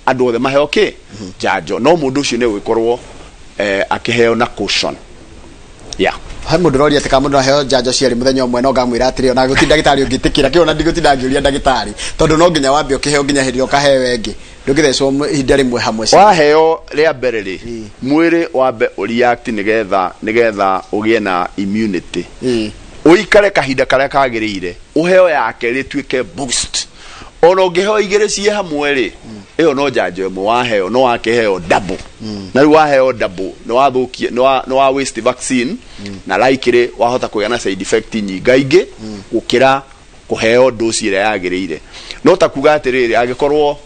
Andũ othe maheo kĩ njanjo, no mũndũ ũcio nĩ egũgĩkorwo akĩheo na caution, yeah. He mũndũ ũroria atĩ kana mũndũ aheo njanjo cierĩ mũthenya ũmwe, no ngamwĩra atĩrĩ, ona gũtirĩ ndagĩtarĩ ũngĩtĩkĩra kĩo, ona ndigũtinda ngĩũria ndagĩtarĩ, tondũ no nginya wambe ũkĩheo nginya hĩndĩ ĩrĩa ũkaheo ĩngĩ. Ndũngĩthecwo ihinda rĩmwe hamwe cierĩ. Waheo rĩa mbere rĩ, mwĩrĩ wambe ũreact nĩgetha ũgĩe na immunity, ũikare kahinda karĩa kagĩrĩire, ũheo ya kerĩ ĩtuĩke boost. Ona ũngĩheo igĩrĩ ciĩ hamwe rĩ, ĩyo no njanjo ĩmwe waheo, no wakĩheo double, na rĩu waheo double nĩ wathũkia, nĩ wa waste vaccine, na likely wahota kũgĩa na side effect nyingaingĩ gũkĩra kũheo dose ĩrĩa yagĩrĩire. No ta kuga atĩrĩrĩ, angĩkorwo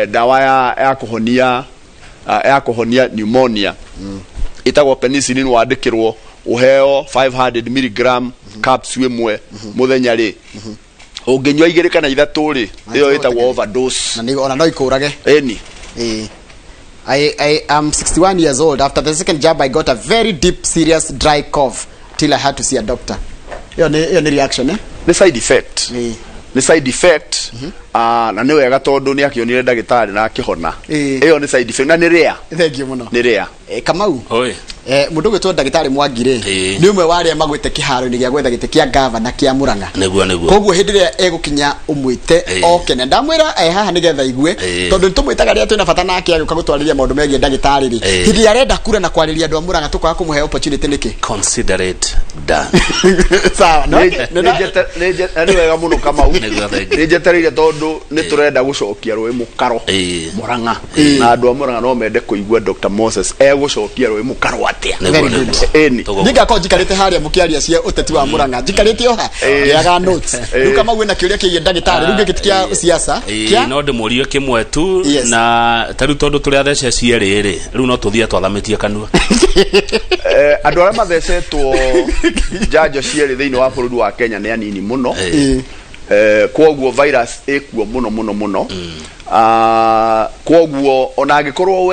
ndawa ya kũhonia pneumonia ĩtagwo penicillin, wandĩkĩrwo ũheo 500 milligram capsule ĩmwe mũthenya rĩ, ũngĩnyua igĩrĩ kana ithatũ rĩ, ĩyo ĩtagwo overdose. Na ona no ikũrage. Ĩni. I am 61 years old. After the second jab, I got a very deep, serious dry cough till I had to see a doctor. Ĩyo nĩ reaction, eh? Nĩ side effect. Nĩ side effect. Ah, na nĩ wega tondũ nĩ akĩonire ndagĩtarĩ na akĩhona. Ĩyo nĩ side effect na nĩ rĩa. Thank you mũno. Nĩ rĩa. Kamau. Oi. Mũndũ ũgwĩtwo ndagĩtarĩ Mwangi rĩ, nĩ ũmwe wa arĩa magwĩte kĩharo-inĩ gĩa gwetha gĩtĩ kĩa gavana kĩa Murang'a. Nĩguo. Koguo hĩndĩ ĩrĩa egũkinya ũmwĩte oke, na ndamwĩra haha nĩgetha igue, tondũ nĩtũmwĩtaga rĩrĩa twĩna bata nake agĩũka gũtwarĩria maũndũ megiĩ ndagĩtarĩ rĩ, hĩndĩ ĩrĩa arenda kura na kwarĩria andũ a Murang'a tũkaga kũmũhe opportunity nĩkĩ? Consider it done. Sawa, no? Na nĩ wega mũno, Kamau. Nĩguo, thank you. Nĩ njetereire tondũ nĩ tũrenda gũcokia rũĩ mũkaro Mũrang'a, na andũ a Mũrang'a no mende kũigua Dr Moses egũcokia rũĩ mũkaro atĩa. Very good. Ĩni. Niĩ ngakorwo njikarĩte harĩa mũkĩaria cia ũteti wa Murang'a, njikarĩte o ha ngĩaga notes. Rĩu Kamau ĩna kĩũria kĩgiĩ ndagĩtarĩ, rĩu gĩkĩ ti kĩa siasa, kĩa No ndĩmũrie kĩmwe tu. Yes. Na ta rĩu tondũ tũrĩ athece cierĩ rĩ, rĩu no tũthiĩ twathamĩtie kanua. Andũ arĩa mathecetwo njanjo cierĩ thĩinĩ wa bũrũri wa Kenya nĩ anini mũno. Kwoguo virus ĩkuo mũno mũno mũno. Ah, kwoguo ona angĩkorwo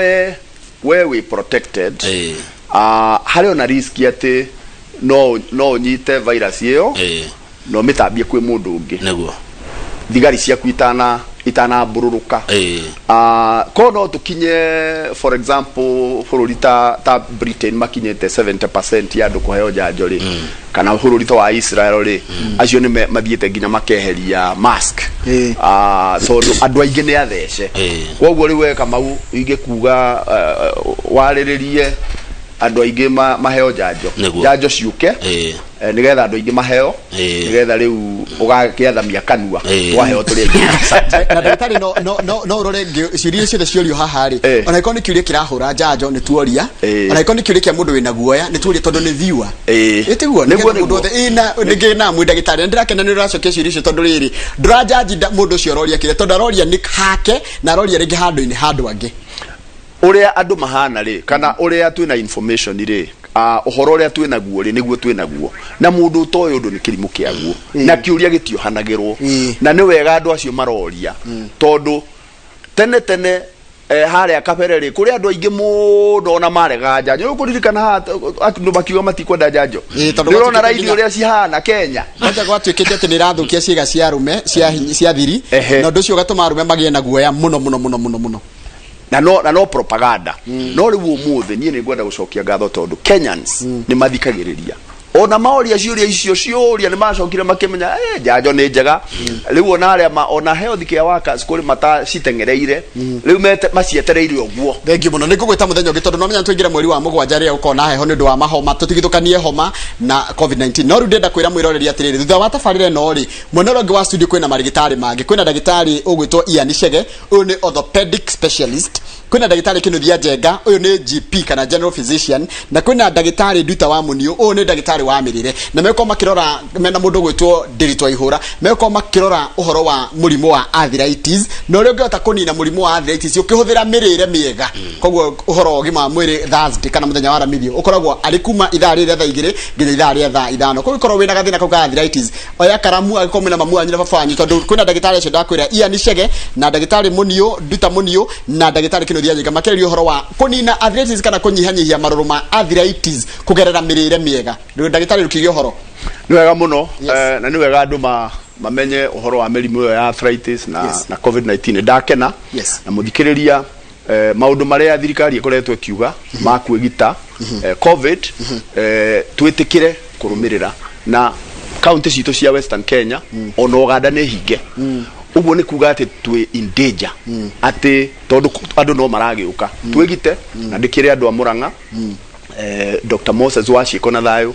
we wĩ protected, harĩ ona risk atĩ no ũnyite virus ĩyo na ũmĩtambie kwĩ mũndũ ũngĩ thigari ciaku itanambũrũrũka. Ko no tũkinye, for example, bũrũri ta Britain makinyĩte 70% ya andũ kũheo njanjo rĩ, kana bũrũri ta wa Israel rĩ, acio nĩ mathiĩte nginya makeheria mask. Tondũ andũ aingĩ nĩ athece. Koguo rĩu we Kamau ingĩkuga warĩrĩrie andũ aingĩ maheo njanjo. Njanjo ciũke, nĩgetha andũ aingĩ maheo, nĩgetha rĩu ũgakĩathamia kanua twaheo tũrĩ aingĩ. Na ndagĩtarĩ, no ũrore ciũria ciothe ciorio haha rĩ, ona angĩkorwo nĩ kĩũria kĩrahũra njanjo nĩ tuoria, ona angĩkorwo nĩ kĩũria kĩa mũndũ wĩna guoya nĩ tuoria, tondũ nĩ viewer. Ĩtiguo? Nĩguo. Nĩgetha mũndũ othe na nĩngĩ na mwĩ ndagĩtarĩ, na ndĩrakena nĩ ũracokia ciũria icio, tondũ rĩrĩ ndũranjanji mũndũ ũcio ũroria kĩrĩa, tondũ aroria nĩ hake na aroria rĩngĩ handũ-inĩ handũ angĩ. Ũrĩa andũ mahana rĩ, kana ũrĩa twĩna information rĩ, ũhoro ũrĩa twĩ naguo rĩ, nĩguo twĩ naguo, na mũndũ ũtoĩ ũndũ nĩ kĩrimũ kĩaguo, na kĩũria gĩtiohanagĩrwo. Na nĩ wega andũ acio maroria, tondũ tene tene, harĩa kabere rĩ, kũrĩ andũ aingĩ mũno ona marega njanjo. Nĩ ũkũririkana haha andũ makiuga matikwenda njanjo? Tondũ Nĩ ũrona gwatuĩkĩte raithi nginya ũrĩa cihana Kenya. Kwanja gwatuĩkĩte atĩ nĩ ĩrathũkia ciĩga cia arũme cia thiri, na ũndũ ũcio ũgatũma arũme magĩe na guoya mũno mũno mũno mũno mũno. Na no propaganda. No rĩu ũmũthĩ niĩ nĩ ngwenda gũcokia ngatho tondũ Kenyans nĩ mathikagĩrĩria, ona maoria ciũria icio ciũria nĩ macokire makĩmenya njanjo nĩ njega. Rĩu ona arĩa ona health care workers kũrĩ mataciteng'ereire, rĩu macietereire ũguo. Thank you mũno. Nĩ ngũgwĩta mũthenya ũngĩ, tondũ no menya tũingĩre mweri wa mũgwanja rĩrĩa gũkorwo na heho nĩ ũndũ wa mahoma, tũtigithũkanie homa na COVID-19. No rĩu ndĩrenda kwĩra mwĩroreri atĩrĩrĩ, thutha wa tabarĩra ĩno rĩ, mwena ũrĩa ũngĩ wa studio kwĩna marĩgĩtarĩ mangĩ. Kwĩna ndagĩtarĩ ũgwĩtwo Ian Chege, ũyũ nĩ orthopedic specialist, kwĩna ndagĩtarĩ Kĩnuthia Njenga, ũyũ nĩ GP kana general physician, na kwĩna ndagĩtarĩ Nduta wa Muniũ, ũyũ nĩ ndagĩtarĩ wa mĩrĩre, na megũkorwo makĩrora mena mũndũ ũgwĩtwo Ndĩritũ Aihũra, megũkorwo makĩrora ũhoro wa mũrimũ wa arthritis na ũrĩa ũngĩhota kũnina mũrimũ wa arthritis ũkĩhũthĩra mĩrĩre mĩega. Koguo ũhoro wa ũgima wa mwĩrĩ Thursday kana mũthenya wa Aramithi ũkoragwo arĩ kuma ithaa rĩrĩa thaa 2 nginya ithaa rĩa thaa 5. Koguo korwo wĩna gathĩna kau ka arthritis, oya karamu, angĩkorwo mwĩna mamu wanyu na baba wanyu, tondũ kwĩna ndagĩtarĩ acio ndakwĩra, Ian Chege na ndagĩtarĩ Muniũ, Nduta Muniũ na ndagĩtarĩ Kĩnuthia Njenga, makĩarĩria ũhoro wa kũnina arthritis kana kũnyihanyihia marũrũ ma arthritis kũgerera mĩrĩre mĩega. Rĩu ndagĩtarĩ, rũkiuge ũhoro. Nĩ wega mũno. Yes. Na nĩ wega andũ Mamenye ũhoro wa mĩrimũ ĩyo ya arthritis na, na COVID-19. Ndakena na mũthikĩrĩria, maũndũ marĩa thirikari ĩkoretwo ĩkiuga ma kwĩgita COVID, twĩtĩkĩre kũrũmĩrĩra na kaunti citũ cia Western Kenya, ona Uganda nĩ hinge. Ũguo nĩ kuga atĩ twĩ in danger, atĩ tondũ andũ no maragĩũka. Twĩgite na ndĩkĩre andũ a Murang'a, Dr. Moses wa ciĩko na thayũ,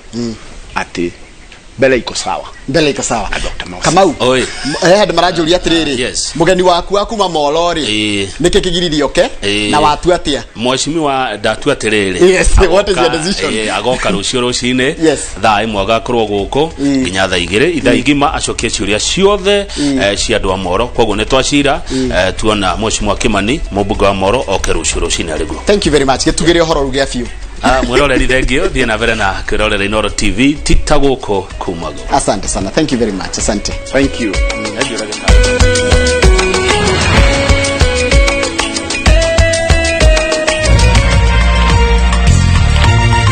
atĩ mbele iko sawa. Mbele iko sawa. Na Dr. Moses. Kamau. Oi. He handũ maranjũria atĩrĩrĩ, mũgeni waku wa kuma Molo rĩ, nĩkĩ kĩgiririe oke na watua atĩa? Mheshimiwa, ndatua atĩrĩrĩ. Yes, what is your decision? Agoka rũciũ rũcinĩ thaa 1, agakorwo gũkũ nginya thaa 2, ithaa igima, acokie ciũria ciothe cia andũ a Moro. Koguo nĩ twacira, tuona Mheshimiwa Kimani, mũmbunge wa Moro, oke rũciũ rũcinĩ arĩ guo. Thank you very much. Gĩtugĩre ũhoro ruge biũ. Ah, mwĩroreri, thengio. Thiĩ na mbere na kwĩrorera Inooro TV tita gũkũ kumago. Asante sana, thank you very much, asante. Thank you. Thank you.